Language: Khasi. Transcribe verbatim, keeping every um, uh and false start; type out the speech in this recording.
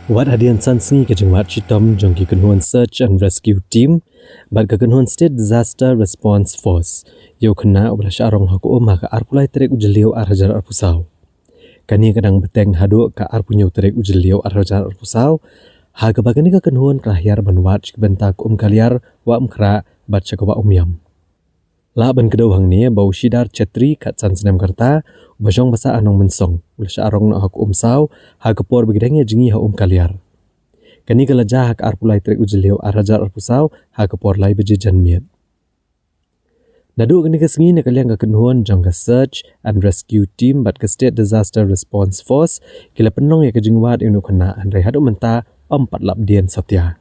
Wat hadien san sngi ka jingwad shitom jong ki kynhun Search and Rescue Team bad ka kynhun State Disaster Response Force ïa u khynnah uba la shah rong ha ka um ha ka arphew lai tarik u Jylliew ar hajar arphew saw. Kane ka dang bteng haduh ka arphew hynñiew tarik u Jylliew ar hajar arphew saw, ha kaba kane ka kynhun ka la hiar ban wad sha ki bynta ka um ka liar, wah umkhrah bad sha ka wah umiam. Lah ban kdew hangne ba u Shidar Chetri, khatsan snem ka rta, uba shong ba sah ha Nongmynsong, u la shah rong noh ha ka um saw ha ka por ba ki dang ïa jngi ha um ka liar. Kane ka la jia ha ka arphew lai tarik u Jylliew ar hajar arphew saw ha ka por lai baje janmiet. Naduh kane ka sngi, na ka liang ka kynhun jong ka Search and Rescue Team bad ka State Disaster Response Force ki la pynlong ïa ka jingwad ïa une u khynnah, hynrei haduh mynta ym pat lap dien satia.